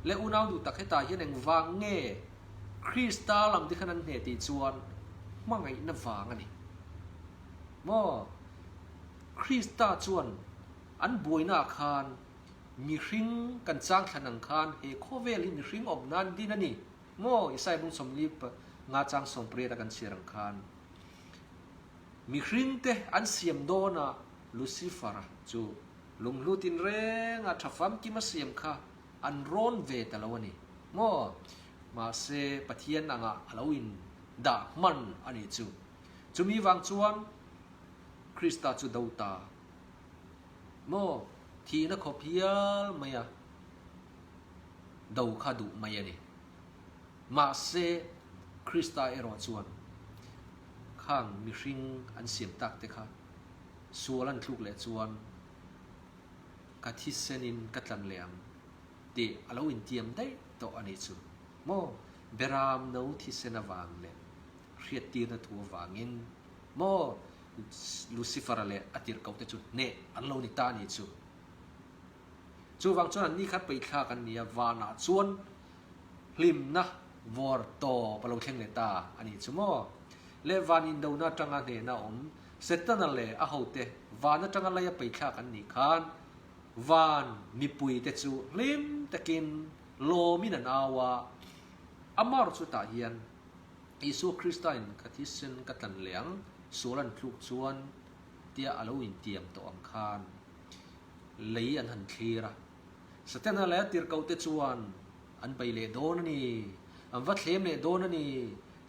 Le unau duh tak hetah hian engvang nge Krista lam te khan an hneh tih chuan hmangaihna vang a ni. Maw? Krista chuan an buainaah khan mihring kan chang thlan ang khan he khawvel hi mihring awm nan din a ni. Maw? Isaiah bung 45 chang 18 a kan chhiar ang khan mihringte an siam dawn a, Lucifer-a chu lunghlu tinrenga tha famkim a siam kha an rawn ve ta lo a ni maw? Mahse, Pathian angah a lo in dah hman a nih chu. Chumi vang chuan Krista chu do ta maw? Thihna khawp hial mai a do kha duh mai a ni. Mahse, Krista erawh chuan khang mihring an siam tak te kha Sual an thluk leh chuan ka thisenin ka tlan leh ang tih a lo intiam daih tawh a nih chu maw? Beram no thisen avang leh hriattirna thu avangin maw Lucifer-a leh a tirhkohte chu hneh an lo ni ta a nih chu. Chuvang chuan anni kha peithlak an ni a, vanah chuan hlimna vawr tawp a lo thleng leh ta a nih chu maw? Leh van indona atanga hnehna awm Setana leh a hote van atanga leia peithlak an nih khan van mipuite chu hlim takin lawmin an au a. Amar chu tah hian Isua Kristain ka thisen ka tlan leh ang, sual an tluk chuan tia a lo intiam tawh ang khan lei an han thlir a. Setana leh a tirhkohte chuan an bei leh dawn a ni, an va thlem leh dawn a ni,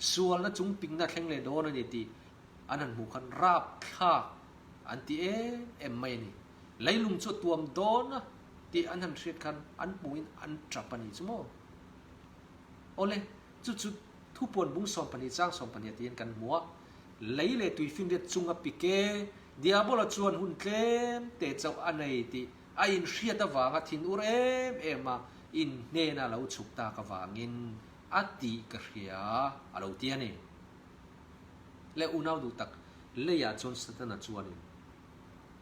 sualna chungpingna thleng leh dawn a ni tih an han hmuh khan rapthlak an ti em em mai a ni. Leilung chu a tuam dawn a tih an han hriat khan an hmuhin an tap a ni chu maw? Awle, chu chu thupuan bung 12 chang 12 tiin kan hmu a, lei leh tuifinriat chunga pike Diabola chuan hun tlem te chauh a nei tih a inhriat avanga thinur em em a inhnena lo chhuk tak avangin a tih ka hria a lo ti a ni. Leh unau duh tak leiah chuan Satana chuanin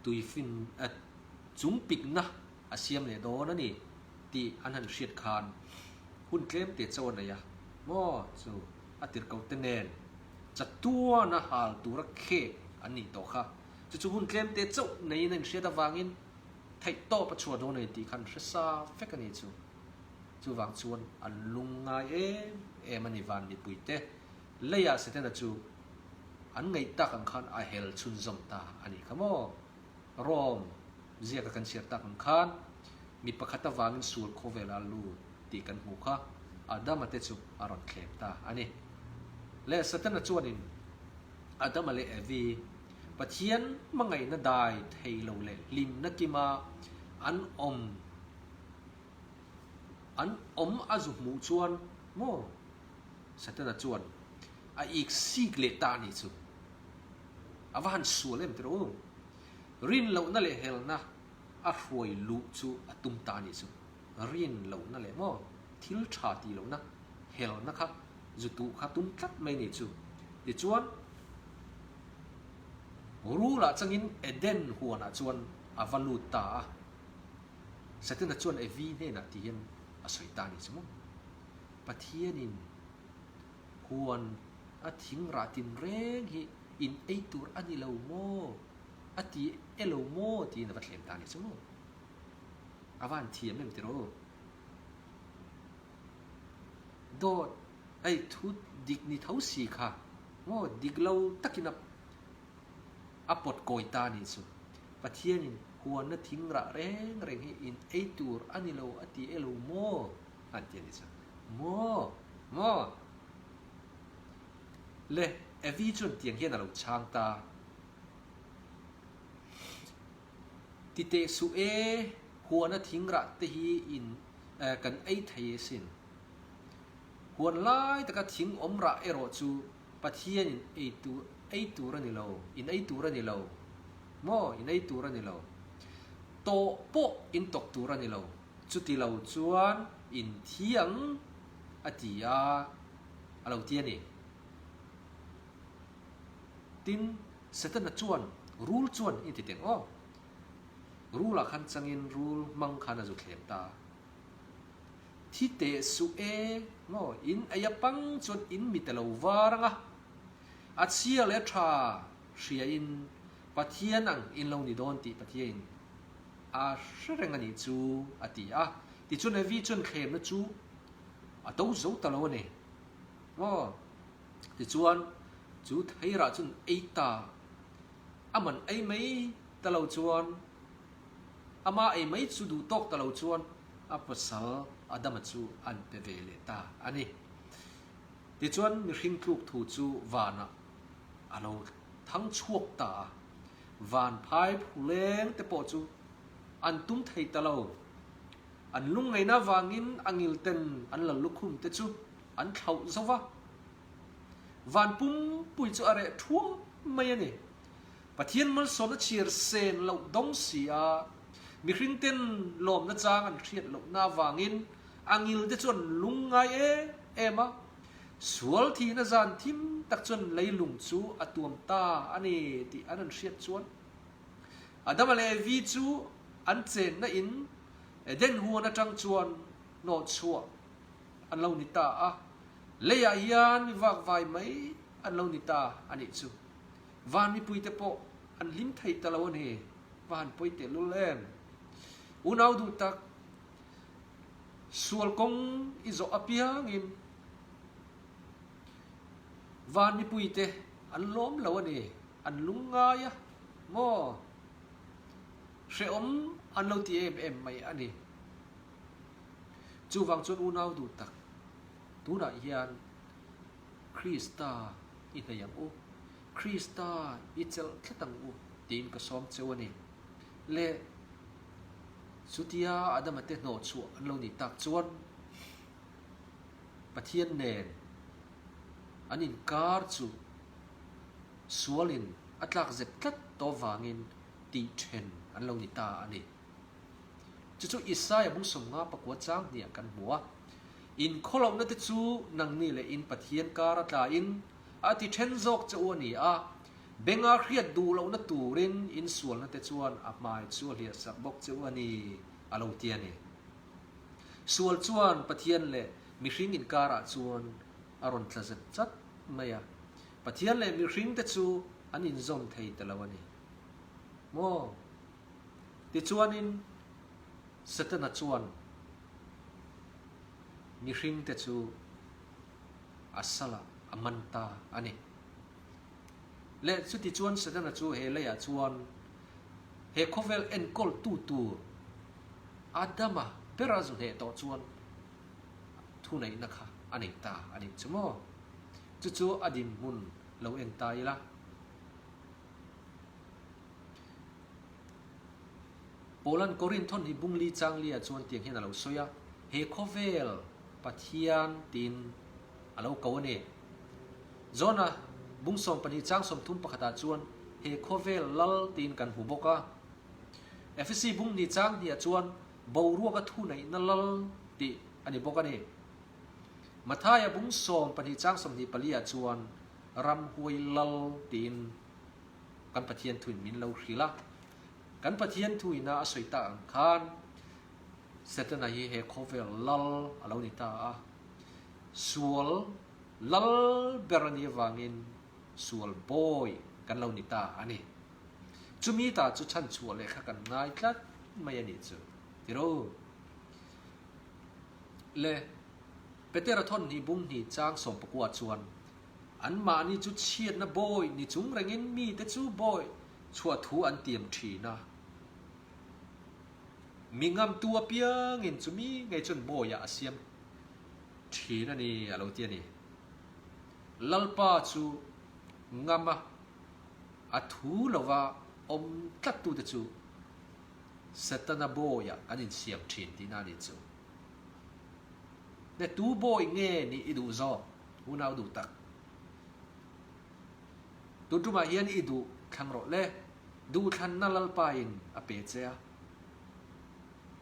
tuifin chung pikna a siam leh dawn a ni tih an han hriat khan hun tlem te chauh a nei a maw chu a tirhkohte nen chatuana hal tura khek an nih tawh kha. Chu chu hun tlem te chauh neiin a inhriat avangin theihtawp a chhuah dawn a ni tih khan hre sa vek a ni chu. Chuvang chuan an lung ngai em em a ni van mipuite leiah Setana chu an ngaih tak ang khan a hel chhunzawm ta a nih kha maw? Rome ziaka kan chhiar tak ang khan mi pakhat avangin sual khawvel a lut tih kan hmuh kha Adama te chu a rawn thlem ta a ni. Leh Setana chuanin Adama leh Evi Pathian hmangaihna dai thei lo leh hlimna kima an awm An awm a zu hmuh chuan maw? Satana chuan a ik sik leh ta a nih chu. A va han sual em tiraw u? Rin lohna leh helna a hruai luh chu a tum ta a nih chu. Rin lohna leh maw thil tha tih lohna helna kha zu tuh kha tum tlat mai a nih chu. Tichuan Rul-ah changin Eden huanah chuan a va lut ta a. Setana chuan Evi hnenah ti hian a sawi ta a ni chu maw? Pathianin huan a thing rah tin reng hi in ei tur a ni lo maw? A ti e lo maw? tiin a va thlem ta a ni chu maw? A va han thiam em tiraw? Dawt hei thu dik ni tho si kha maw dik lo takin a A pawt kawi ta a nih chu. Pathianin huanna thing rah reng reng hi in ei tur a ni lo a ti e lo maw? an ti a nih chu. Maw? Maw? Le, Evi chuan tiang hian a lo chhang ta. Ti teh suh e, huanna thing rah te hi in kan ei thei asin. Huan lai taka thing awm rah erawh chu Pathianin ei tur ei tur a ni lo, in ei tur a ni lo maw, in ei tur a ni lo. Tawh pawh in tawk tur a ni lo, chuti lo chuan in thi ang a ti a, a lo ti a ni. Tin, Setana chuan rul chuan in ti teng aw, rulah khan changin rul hmang khan a zu thlem ta. Thi teh suh e, maw, in ei a pang chuan in mi te lo var ang a, a chhia leh a tha hria in Pathian ang in lo ni dawn tih Pathiain a hre reng a nih chu a ti a. Tichuan Evi chuan thlemna chu a do zo ta lo a ni, maw. Tichuan chu theirah chuan ei ta, a man ei mai ta lo chuan Amah ei mai chu duh tawk ta lo chuan a pasal Adama chu an pe ve leh ta a ni. Tichuan mihring tluk thu chu vanah a lo thang chhuak ta a, van phai phuleng te pawh chu an tum thei ta lo. An lungngaihna avangin a ngilten an lal lukhum te chu an thlauh zo va, van pumpui chu a reh thuam mai a ni. Pathian malsawmna chhiar sen loh dawng si a, mihring ten lawmna chang an hriat lohna avangin a ngil te chuan lung ngai em em a, sual thihna zan thim tak chuan leilung chu a tuam ta a ni tih an han hriat chuan Adama leh Evi chu an chenna in Eden huan atang chuan hnawhchhuah an lo ni ta a, leiah hian mi vakvai mai. an lo ni ta a nih chu. Van mipuite pawh an hlim thei ta lo a ni. Va han pawi tehlul em. Unau duh tak, sual kawng i zawh apiangin van mipuite an lawm lo a ni. An lung ngai a maw? Hrehawm an lo ti em em mai a ni. Chuvang chuan unau duh tak, tunah hian Krista i hnaih ang u, Krista i chelh tlat ang u tiin ka sawm cheu a ni. Le chutia Adama te hnawh chhuah an lo nih tak chuan Pathian nen an inkar chu sualin a tlak zep tlat tawh vangin tih then an lo ni ta a ni. Chu chu Isaia bung 50 pakua chang hniah kan hmu a, In khawlohna te chu nangni leh in Pathian kar a tlain a ti then zawk che u a ni a, benga hriat duh lohna turin in sualna te chuan a hmai chu a hliah sak bawk che u a ni, a lo ti a ni. Sual chuan Pathian leh mihring inkarah chuan a rawn tla zet chat mai a, Pathian leh mihring te chu an inzawm thei ta lo a ni maw? Tichuanin Setana chuan mihringte chu a salah a man ta a ni. Leh chutichuan Setana chu he leiah chuan he khawvel enkawltu tur Adama bera zu hneh tawh chuan thuneihna kha a nei ta a nih chu maw? Chu chu a dinhmun lo en ta ila. Paula'n Korinthon hi bungli changlia chuan tiang hian a lo sawi a, He khawvel Pathian tiin a lo ko a ni. Jona bung 12 chang 30 pakhatah chuan he khawvel lal tiin kan hmu bawk a. Efesi bung ni chang hniah chuan boruaka thuneihna lal tih a ni bawk a ni. Mathaia bung 12 chang 24 ah chuan ramhuai lal tiin kan Pathian thuin min lo hrilh a. Kan Pathian thuina a sawi tak ang khan Setana hi he khawvel lal a lo ni ta a. Sual lal ber a nih avangin sual bawi kan lo ni ta a ni. Chumi ta chu chhanchhuah leh kha kan ngai tlat mai a nih chu. Tiro le Petera thawn hnih bung hnih chang 19 chuan Anmahni chu chhiatna bawi ni chung rengin mite chu bawi chhuah thu an tiam thin a. Mi ngamtu apiangin chumi ngei chuan bawiah a siam thin a ni, a lo ti a ni. Lalpa chu ngama a thu lova awm tlattute chu Setana bawiah an insiam thin tihna a ni chu. Ne tu bawi nge nih i duh zawk? Unau duh tak. Tun tumah hian i duh thlang rawh le. Duhthlanna Lalpain a pe che a.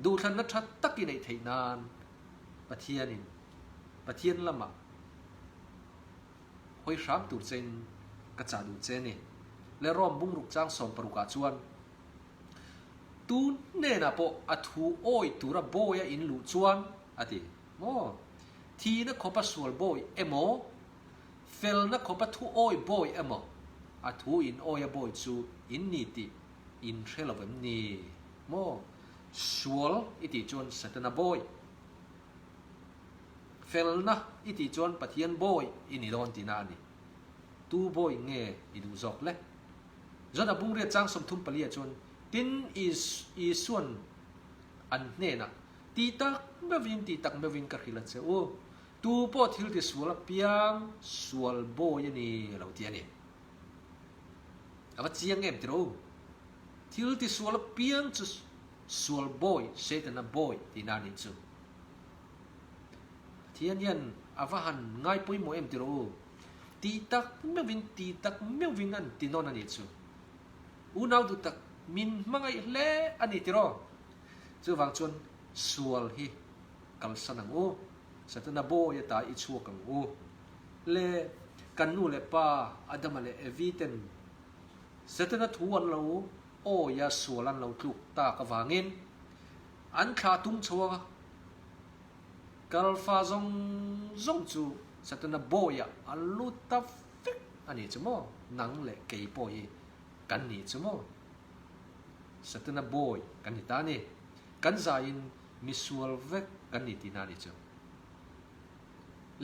Duhthlanna tha tak i neih theih nan Pathianin Pathian lamah hawi hram tur chein ka chah duh che ni. Le Rom bungruk chang 60 ah chuan Tu hnenah pawh a thu awi tura bawi a in luh chuan a ti maw? Thihna khawpa sual bawi emaw, felna khawpa thu awi bawi emaw, a thu in awi a bawi chu in ni tih in hre lo em ni maw? Sual i tih chuan Setana bawi, felna i tih chuan Pathian bawi i ni dawn tihna a ni. Tu bawi nge i duh zawk le? Jona bungriat chang 34 ah chuan, Tin, Isua'n an hnenah, Ti tak meuhin, ti tak meuhin ka hrilh a che u, tu pawh thil ti sual apiang sual bawi a ni, a lo ti a ni. A va chiang em tiraw u? Thil ti sual apiang chu sual bawi, Setana bawi tihna a nih chu. Pathian hian a va han ngai pawimawh em tiraw u? Ti tak meuhin, ti tak meuhin an ti nawn a nih chu. Unau duh tak min hmangaih hle a ni tiraw? Chuvang chuan sual hi kalsan ang u, Setana bawi ata i chhuak ang u. Le kan nu leh pa Adama leh Evi ten Setana thu an lo awi a sual an lo tluk tak avangin an thlah tung chho a, kalfa zawng zawng chu Setana bawiah an lut ta vek. a nih chu maw? Nang leh kei pawh hi kan nih chu maw? Setana bawi kan ni ta a ni. Kan zaiin misual vek kan ni tihna a nih chu.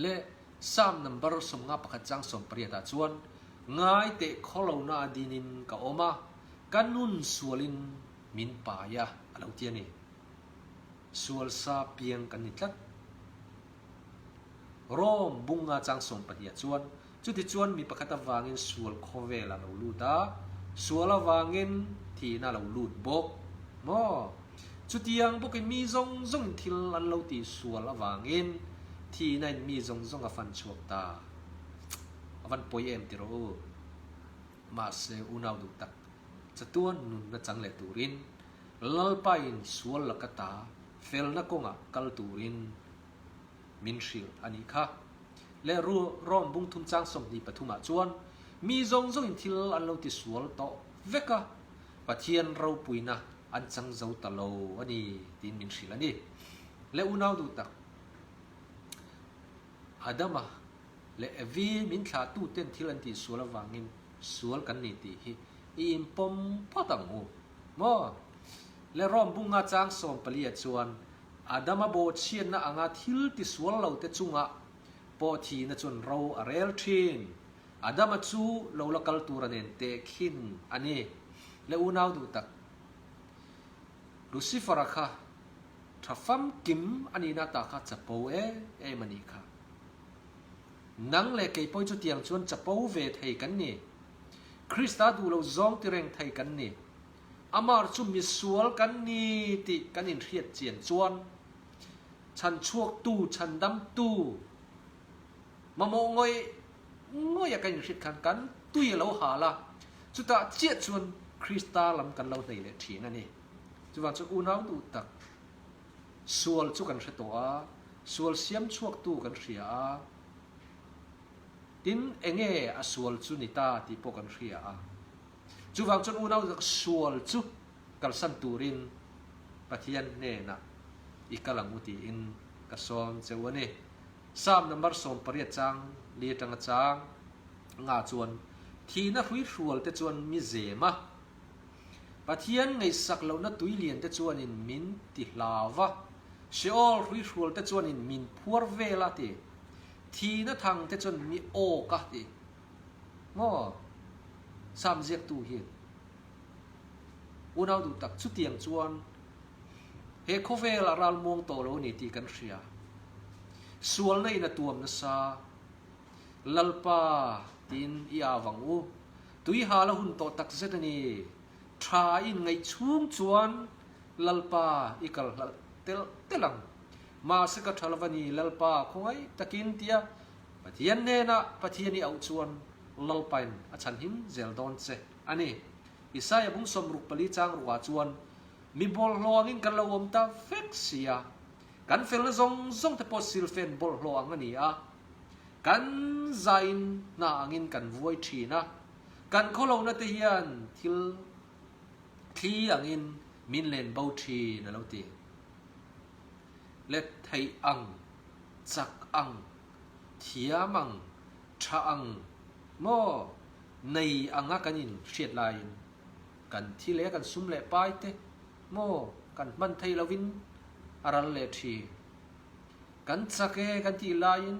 Leh Psalm number 51 chang 18 ah chuan, Ngai teh khawlona a dinin ka awm a, ka nun sualin min pai a, a lo ti a ni. Sual sa piang kan ni tlat. Rome bunga chang 12 ah chuan, Chutichuan mi pakhat avangin sual khawvel a lo lut a, sual avangin thihna a lo lut bawk maw? Chutiang bawkin mi zawng zawngin thil an lo tih sual avangin thihna in mi zawng zawng a fan chhuak ta. A van pawi em ti rawh u. Mahse unau duh tak, chatuan nunna chang leh turin Lalpa in sual laka ta felna kawngah kal turin min hrilh a nih kha. Leh Rom bung thum chang 23 ah chuan mi zawng zawngin thil an lo ti sual tawh vek a, Pathian ropuina an chang zo ta lo a ni tiin min hrilh a ni. Leh unau duh tak, Adama leh Evi min thlahtu ten thil an tih sual avangin sual kan ni tih hi i inpawm phawt ang u maw? Leh Rom bunga chang 14 ah chuan Adama bawhchhiatna anga thil tisual lote chungah pawh thihna chuan ro a rel thin. Adama chu lo la kal tur a nen tehkhin a ni. Le unau duh tak, Lucifer-a kha tha famkim a nihna ta kha chapo em em a nih kha. Nang leh kei pawh chutiang chuan chapo ve thei kan ni. Krista duh lo zawng ti reng thei kan ni. Amar chu misual kan ni tih kan inhriat chian chuan chhanchhuaktu, chhandamtu, mamawh ngawih ngawih a kan inhriat khan kan tui a lo hal a, chutah chiah chuan Krista lam kan lo hnei leh thin a ni. Chuvang chuan unau duh tak, sual chu kan hre tawh a, sual siam chhuaktu kan hria a, tin enge a sual chu ni ta tih pawh kan hria a. Chuvang chuan unau zak sual chu kalsan turin Pathian hnenah i kal ang u tiin ka sawm che u a ni. Psalm number 18 chang li atanga chang nga chuan thihna hruihrual te chuan mi zem a, Pathian ngaihsak lohna tui lian te chuanin min ti hlau va, Sheol hruihrual te chuanin min phuar vel a ti, thihna thang te chuan mi awk a ti. Maw? Sam ziaktu hian unau duh tak chutiang chuan he khawvel a ral muang tawh lo a ni tih kan hria. Sualna in a tuam nasa. Lalpa tiin i au ang u. Tui hal a hun tawh tak zet a ni. Tha i inngaih chhung chuan Lalpa i kal hlalh telh telh ang. Mahse ka tha lo a ni Lalpa khawngaih takin tia Pathian hnenah Pathian i auh chuan Lalpain a chhanhim zel dawn che a ni. Isaia bung 64 chang ruah chuan, Mi bawlhhlawh angin kan lo awm ta vek si a, kan felna zawng zawng te pawh silfen bawlhhlawh ang a ni a, kan zain hna angin kan vuai thin a, kan khawlohna te hian thil thli angin min len bo thin a lo ti. Let theih ang, chak ang, thiam ang, tha ang maw nei anga kan in hriat laiin kan thi leh kan sum leh pai te maw kan hman thei lovin a ral leh thin. Kan chak e kan tih laiin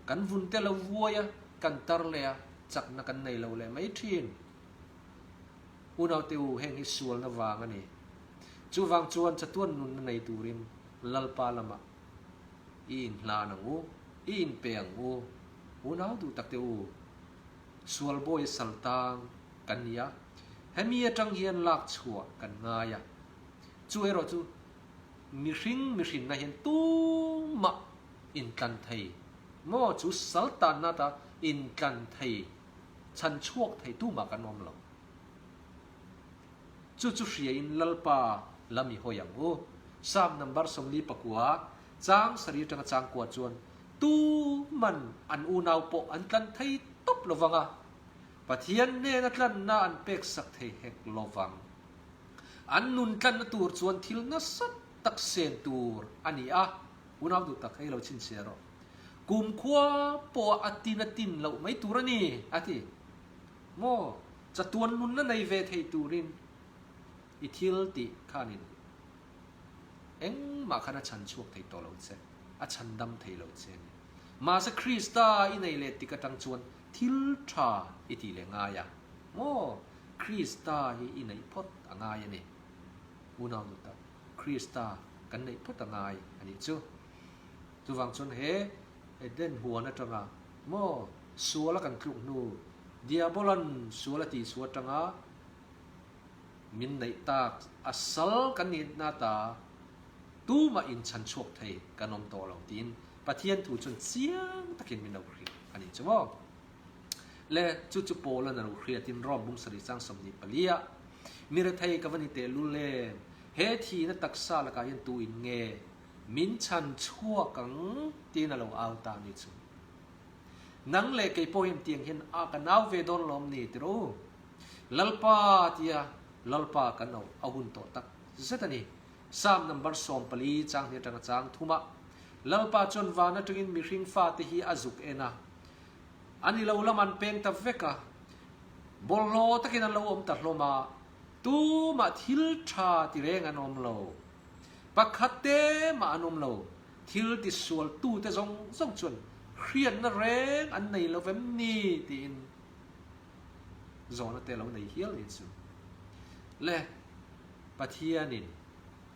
kan vun te lo vuai a, kan tar leh a, chakna kan nei lo leh mai thin. Unaute u, heng hi sualna vang a ni. Chuvang chuan chatuan nunna nei turin Lalpa lamah i inhlan ang u, i inpe ang u, unau duh tak te u, sual bawi sal tang kan ni a, hemi atang hian lak chhuah kan ngai a, chu erawh chu mihring mihrinna hian tumah intlan thei maw chu sal tanna ata intlan thei chhan chhuak thei tumah kan awm lo. Chu chu hriain Lalpa lam i hawi ang u. Psalm number 49 chang sarih atanga chang kua chuan tu man an unau pawh an tlan thei tawp lo vang a, Pathian hnena tlanna an pek sak thei hek lo vang. An nun tlanna tur chuan thil nasa tak sen tur a ni a, unau duh tak hei lo chhinchhiah rawh. Kumkhua pawha a tin a tin loh mai tur a ni, a ti. Maw, chatuan nunna nei ve thei turin i thil tih khanin engmah khan a chhan chhuak thei tawh lo che, a chhan dam thei lo che a ni. Mahse Krista i nei leh tik atang chuan thil tha i tih leh ngai a, maw, Krista hi i neih phawt a ngai a ni. Unau nu tak, Krista kan neih phawt a ngai a nih chu. Chuvang chuan he Eden huan atanga maw sual a kan tluk hnu, Diabolan sual a tihchhuah atanga min neih tak a sal kan nihna ta tumah inchhan chhuak thei kan awm tawh lo tiin Pathian thu chuan chiang takin min lo hrilh a nih chu maw. Le chu chu Paul-a'n a lo hriatin Rom bung sarih chang 24 ah, Mi rethei ka va ni tehlul em, he thihna taksa lakah hian tu in nge min chhan chhuak ang tiin a lo au ta ni chu. Nang leh kei pawh hian tiang hian a ka nau ve dawn lawm ni ti rawh u. Lalpa tia Lalpa kan auh a hun tawh tak zet a ni. Psalm number 14 chang hnih atanga chang thumah Lalpa chuan van atangin mihring fate hi a zuk en a, a ni lo lam an peng ta vek a, bawlhhlawh takin an lo awm ta hlawm a, tumah thil tha ti reng an awm lo. Pakhat te mah an awm lo. Thil ti sual tute zawng zawng chuan hriatna reng an nei lo vem ni tiin zawhna te lo nei hial ni chu. Le Pathianin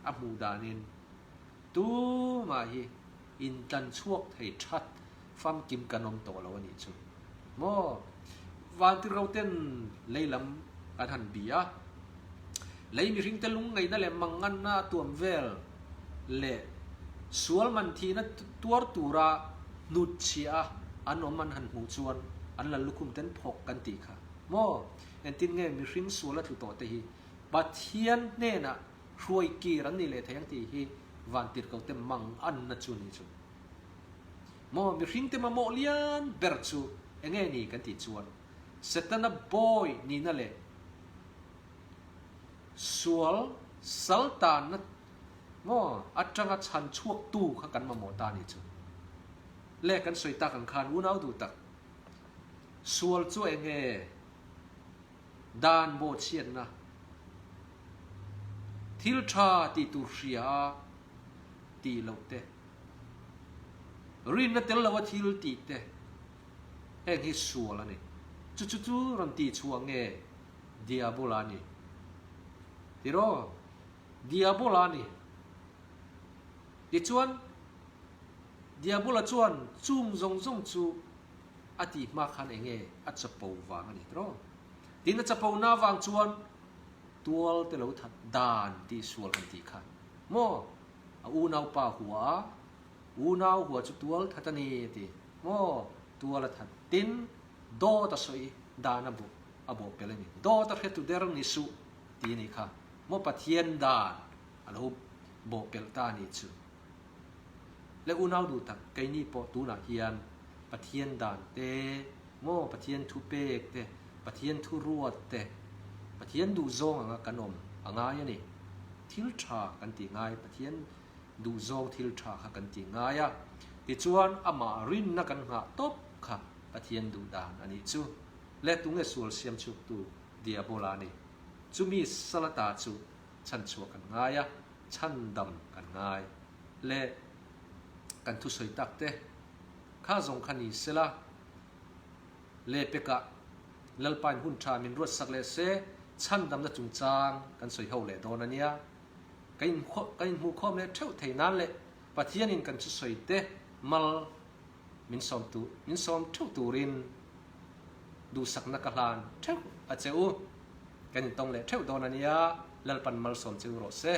a hmuh danin tumah hi intlan chhuak thei that famkim kan awm tawh lo a nih chu. Maw? Vantirho ten lei lam an han bi a, lei mihringte lungngaihna leh manganna a tuam vel leh sual man thihna tuar tura hnut chhiah a an awm an han hmuh chuan an la lukhum ten phawk kan tih kha. Maw? Engtin nge mihring sual a tlu tawh te hi Pathian hnenah hruai kir an nih leh thei ang tih hi vantirhkoh te manganna chu a nih chu. Maw mihringte mamawh lian ber chu eng nge ni kan tih chuan Setana bawi nihna leh sual sal tanna maw atanga chhan chhuaktu kha kan mamawh ta nih chu. Le kan sawi tak ang khan unau duh tak sual chu eng nge dan bawhchhiatna thil tha tih tur hria a tih loh te Rinna tel loa thil tih te heng hi sual a ni. Chu chu chu rawn tih chhuah nge Diabola a ni? Tiraw? Diabola a ni. Tichuan, Diabola chuan chung zawng zawng chu a tih hma khan eng nge a chapo vang a ni tiraw? Tin, a chapo na vang chuan tual te lo that dan tih sual kan tih kha maw? A unaupa hua a, unau hua chu tual that a ni a ti. Maw? Tual a that. Tin, dawt a sawi dan a bawh a bawh pel a ni. Dawt a hretu der ni suh ti a nih kha. Maw Pathian dan a lo bawh pelh ta a nih chu. Le unau duh tak, keini pawh tunah hian Pathian dan te, maw Pathian thu pek te, Pathian thu ruat te, Pathian duhzawng anga kan awm a ngai a ni. Thil tha kan tih ngai, Pathian duhzawng thil tha kha kan tih ngai a, tichuan amah rinna kan nghah tawp kha Pathian duh dan a nih chu. Le tunge sual siam chhuktu Diabola a ni. Chumi Salata chu chhanchhuah kan ngai a, chhandam kan ngai. Le kan thusawi tak te kha zawng kha ni sela, Le pekah Lalpain hun tha min ruatsak leh se, chhandamna chungchang kan sawi ho leh dawn a nia. Ka ka inhmuhkhawm leh theuh thei nan leh Pathianin kan thusawi te mal min sawm tu min sawm theuh turin duhsakna ka hlan theuh a che u. Kan intawng leh theuh dawn a nia, Lalpan malsawm che u rawh se.